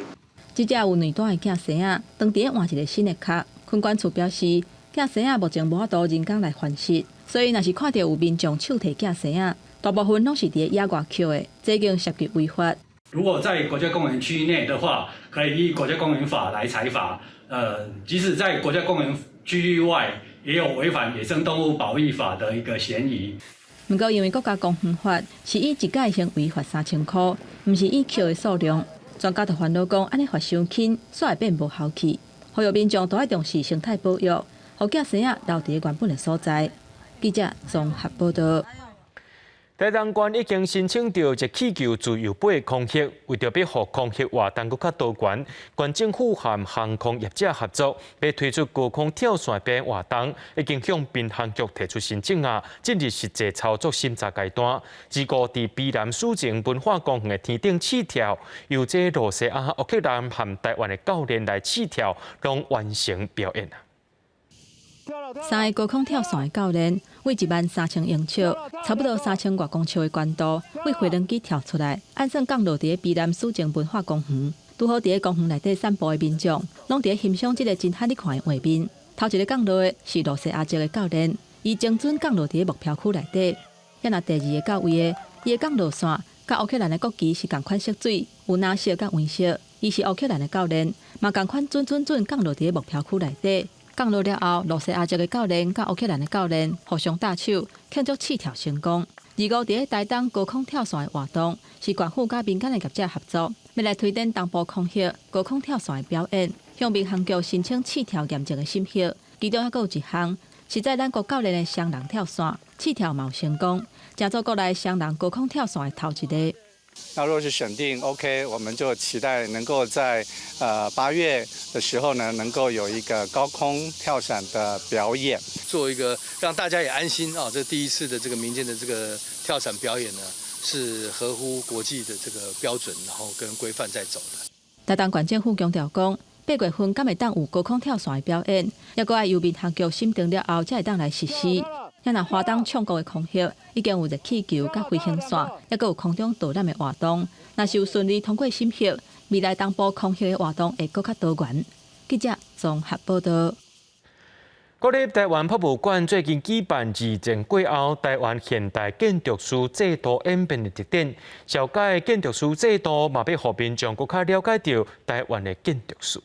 這隻有兩段的寄生仔，當佇咧換一个新的殼。墾管處表示，寄生仔目前無法度人工來繁殖，所以若是看著有民眾手提寄生仔，大部分攏是佇咧野外抾的，這已經涉及違法。如果在國家公園區內的話，可以依國家公園法來裁罰。即使在國家公園區域外，也有違反野生動物保育法的一個嫌疑。毋過，因為國家公園法是以一概行為罰3000箍，毋是以抾的數量。專家就煩惱講，按呢罰傷輕，煞會變無效去。呼籲民眾都愛重視生態保育，予寄生仔留佇原本的所在。記者綜合報導。台東縣已經申請著熱氣球自由飛空域，為著欲予空域活動閣較多元，縣政府和航空業者合作，欲推出高空跳傘表演活動，已經向民航局提出申請啊，進入實際操作審查階段。預估佇卑南史前文化公園的天頂試跳，由這露西亞、烏克蘭和台灣的教練來試跳，攏完成表演。三个高空跳傘的教練，對13000英尺，差不多3000外公尺的高度，對飛輪機跳出來，按算降落佇咧卑南史前文化公園。拄好佇咧公園內底散步的民眾，攏佇咧欣賞這个真罕咧看的畫面。頭一个降落的是露西亞籍的教練，伊精準降落佇咧目標區內底。啊若第二个到位的，伊的降落傘佮烏克蘭的國旗是仝款色水，有藍色佮黃色。伊是烏克蘭的教練，嘛仝款準準準降落佇咧目標區內底。降落了後，露西亞籍的教練佮烏克蘭的教練互相搭手，慶祝試跳成功。預估佇咧台東高空跳傘的活動，是縣府佮民間的業者合作，欲來推展東部空域高空跳傘的表演，向民航局申請試跳驗證的審核。其中猶閣有一項是在咱國教練的雙人跳傘試跳嘛有成功，成做國內雙人高空跳傘的頭一个。那若是審定 OK，我們就期待能夠在8月的時候呢，能夠有一個高空跳傘的表演，做一個讓大家也安心啊。這第一次的這個民間的這個跳傘表演呢，是合乎國際的這個標準，然後跟規範在走的。台東縣政府強調講，8月份敢會當有高空跳傘的表演，猶閣愛由民航局審定了後，才會當來實施。啊若華東唱國的空域已經有熱氣球佮飛行傘，猶閣有空中導覽的活動。若是有順利通過審核，未來東部空域的活動會閣較多元。記者綜合報導。國立臺灣博物館最近舉辦二戰過後臺灣現代建築師制度演變的特展，紹介建築師制度，嘛欲予民眾閣較了解著臺灣的建築師。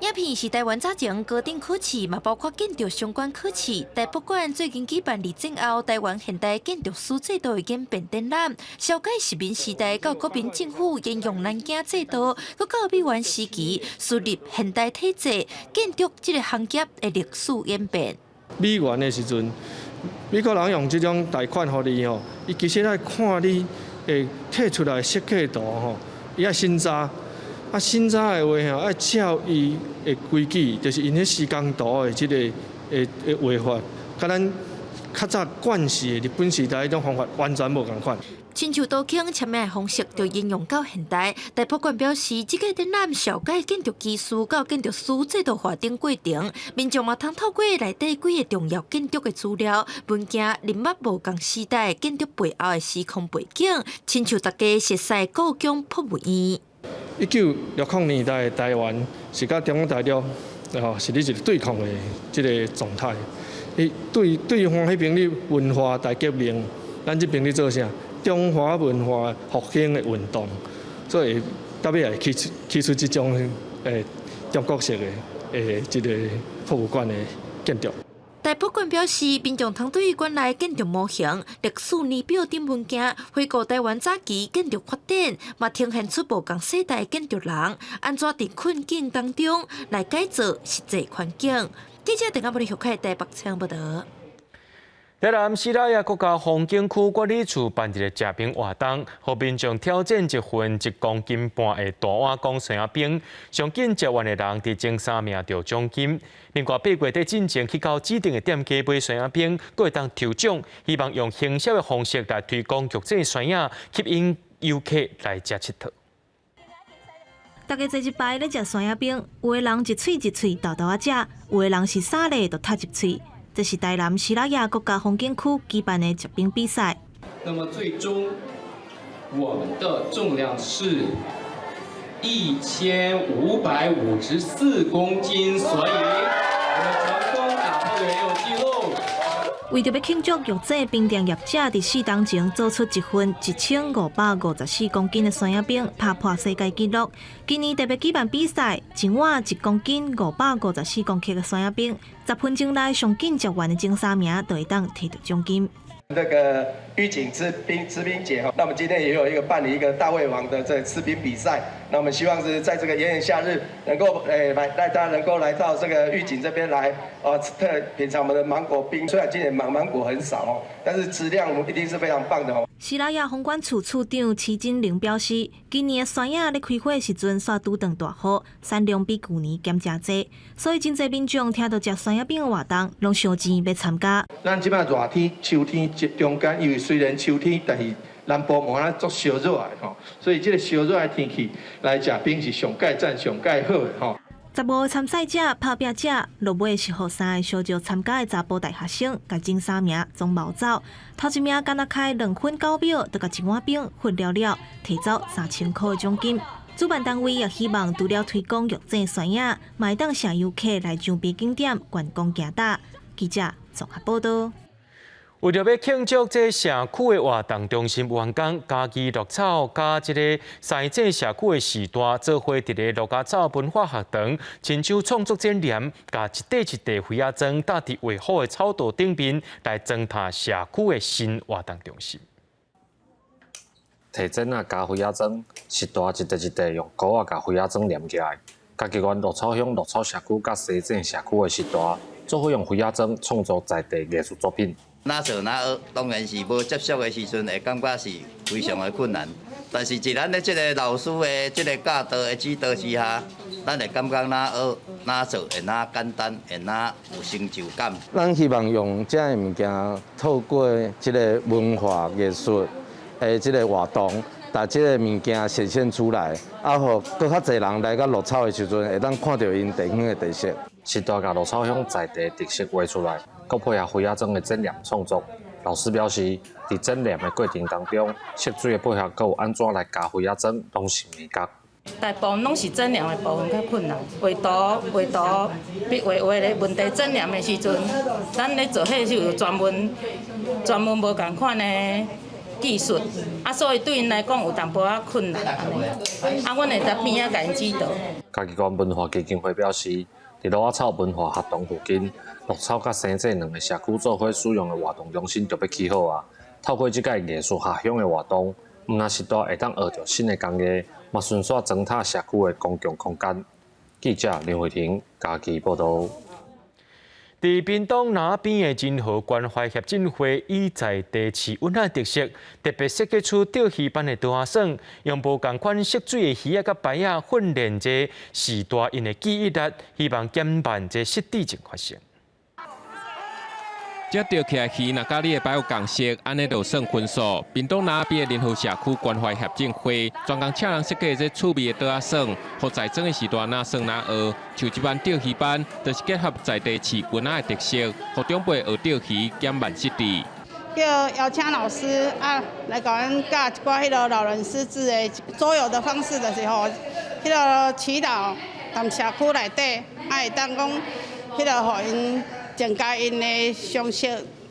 影片是臺灣早前高等考試，嘛包括建築相關考試。臺博館最近舉辦二戰後臺灣現代建築師制度的演變展覽，紹介殖民時代到國民政府沿用南京制度，閣到美援時期樹立現代體制建築這个行業的歷史演變。美援的時陣，美國人用這種貸款予你吼，伊其實愛看你會提出來設計圖吼，伊愛審查。啊，審查的話吼，愛照伊的規矩，就是𪜶彼施工圖的這个的畫法，佮咱較早慣勢的日本時代彼種方法完全無仝款。親像刀坑簽名的方式，就應用到現代。臺博館表示，這個展覽紹介建築技術佮建築師制度化頂過程，民眾嘛通透過內底幾个重要建築的資料文件，認捌無仝時代建築背後的時空背景，親像大家熟悉的故宮博物院。1960年代的臺灣是佮中國大陸吼是佇一個對抗的這个狀態。伊對對方彼邊咧文化大革命，咱這邊咧做啥？中華文化復興的運動，所以到尾會起出這種中國式的這个博物館的建築。台北縣表示，民眾通對館內建築模型、歷史年表等物件，回顧台灣早期建築發展，嘛呈現出無仝世代建築人按怎佇困境當中來改造實際環境。記者鄧阿伯的台北採訪報導。台南西拉雅國家風景區管理處辦一個食冰活動，予民眾挑戰一份1.5公斤的大碗公酸仔冰，上緊食完的人佇前三名著獎金。另外8月底進前去到指定的店家買酸仔冰，閣會當抽獎，希望用行銷的方式來推廣玉井酸仔，吸引遊客來遮𨑨迌。大家坐一排咧食酸仔冰，有的人一喙一喙沓沓仔食，有的人是三下就吞入喙。這是台南西拉雅國家風景區舉辦的食冰比賽。那麼最終我們的重量是1554公斤，所以我們成功打破原有紀錄。為著欲慶祝玉井冰店業者佇4冬前做出一份1554公斤的酸仔冰，拍破世界紀錄。今年特別舉辦比賽，一碗1公斤554公克的酸仔冰，10分鐘內上緊食完的前三名就會當提著獎金。這個玉井吃冰節哈，那麼今天也有一個辦理一個大胃王的這吃冰比賽，那我們希望是在這個炎炎夏日，能夠來大家能夠來到這個玉井這邊來，特品嘗我們的芒果冰。雖然今年芒果很少哦，但是質量我們一定是非常棒的哦。西拉雅風管處處長齊金玲表示，今年的酸仔咧開花時陣，煞拄著大雨，產量比舊年減誠濟，所以真濟民眾聽著食酸仔冰的活動，攏相錢欲參加。咱這擺熱天、秋天中間，因為雖然秋天，但是南部無那足燒熱的吼，所以這个燒熱的天氣來食冰是上蓋讚、上蓋好的吼。15个參賽者拍拚食，落尾是予三个相招參加的查埔大學生，共前三名總撈走。頭一名干焦開2分9秒，就共一碗冰分了了，提走3000箍的獎金。主辦單位也希望除了推廣玉井酸仔，嘛會當吸遊客來周邊景點觀光行搭。記者綜合報導。為著欲慶祝這社區的活動中心完工，嘉義鹿草佮這个西井社區的時代做伙佇咧鹿仔草文化學堂，親手創作展覽，共一塊一塊花仔磚搭佇畫好的草圖頂面，來裝飾社區的新活動中心。提剪仔加花仔磚，時代一塊一塊用膏仔共花仔磚黏起來。嘉義縣鹿草鄉鹿草社區佮西井社區的時代，做伙用花仔磚創作在地藝術作品。哪做哪學，當然是無接觸的時陣會感覺是非常的困難。但是佇咱的這个老師的這个教導的指導之下，咱會感覺哪學哪做會哪簡單，會哪有成就感。咱希望用這个物件，透過這个文化藝術的這个活動，把這个物件顯現出來，啊，予閣較濟人來到鹿草的時陣，會當看著𪜶地方的特色。時代共鹿草鄉在地特色畫出來，閣配合花仔磚的展覽創作。老師表示，佇展覽的過程當中，色水的配合閣有按怎來加花仔磚，攏是眉角。大部分攏是展覽的部分較困難，畫圖、畫圖、筆畫畫咧問題展覽的時陣，咱咧做彼是有專門、專門無仝款的技術，啊，所以對𪜶來講有淡薄仔困難按呢。啊，阮會佇邊仔共𪜶指導。嘉義縣文化基金會表示，佇鹿仔草文化學堂附近，鹿草佮西井兩个社區做伙使用的活動中心就欲起好啊。透過這個藝術下鄉的活動，毋但是帶會當學著新的工藝，嘛順紲裝飾社區的公共空間。記者林慧婷嘉義報導。佇屏東那邊的仁和關懷協進會以在地飼塭仔特色，特別設計出釣魚班的桌仔耍，用無仝款色水的魚仔佮排仔訓練這序大𪜶的記憶力，希望減慢這失智症發生。這釣起來魚，若佮你的牌有仝色，按呢就算分數。屏東那邊的仁和社區關懷協進會，專工請人設計這趣味的桌仔耍，予在莊的時代哪耍哪學。像這班釣魚班，就是結合在地飼塭仔的特色，予長輩學釣魚，減慢失智。叫邀請老師啊，來共阮教一寡彼个老人失智的桌遊的方式，就是吼，彼个祈禱踮社區內底，啊會當講彼个予𪜶增加𪜶的常識，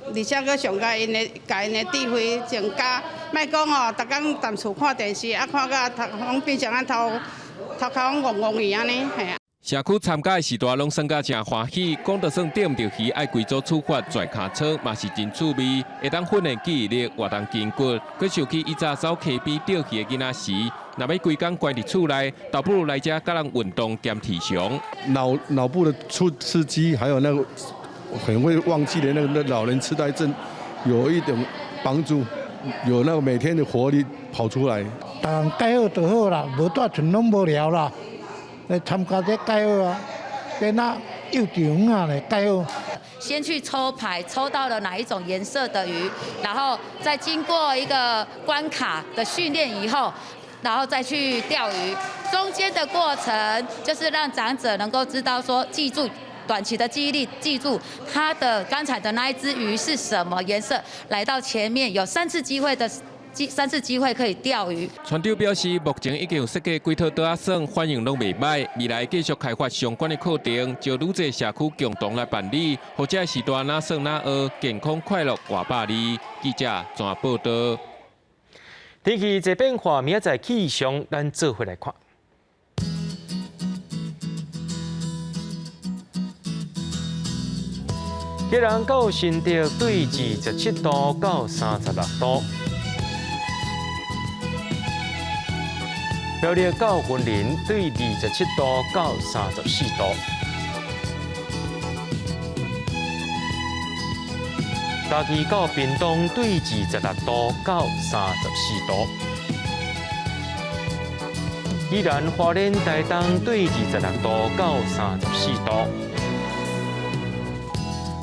而且閣上加𪜶的，共𪜶的智慧增加，莫講哦，逐工踮厝看電視，啊看甲頭攏變成按頭頭殼攏戇戇去按呢，嘿啊。社區參加的時代攏算甲誠歡喜，講著算釣毋著魚，愛規組處罰跩跤倉嘛是真趣味，會當訓練記憶力、活動筋骨。閣想起以前走溪邊釣魚的囡仔時，若欲規工關佇厝內，倒不如來遮佮人運動兼翕相。腦部的刺激，還有那個很會忘記的那個老人痴呆症，有一點幫助，有那個每天的活力跑出來。逐項蓋好就好啦，無蹛厝攏無聊啦。來參加這蓋好啊，變那幼稚園啊咧蓋好。先去抽牌，抽到了哪一種顏色的魚，然後再經過一個關卡的訓練以後，然後再去釣魚。中間的過程就是讓長者能夠知道說，記住短期的記憶力，記住他的剛才的那一隻魚是什麼顏色。來到前面有三次機會的。三次機會可以釣魚。船長表示，目前已經有設計幾套桌仔耍，反應攏袂䆀。未來繼續開發相關的課程，招愈濟社區共同來辦理，予這時代若耍若學，健康快樂活百二。記者綜合報導。天氣這變化，明仔載氣象，咱做伙來看。基隆到新竹對27度到36度。苗栗到雲林對27度到34度，嘉義到屏東對26度到34度，宜蘭花蓮台東對26度到34度，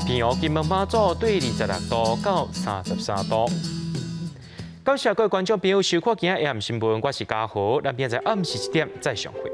澎湖金門馬祖對26度到33度。感謝各位觀眾朋友收看今仔的新聞，我是嘉豪，咱明仔載暗時7點再相會。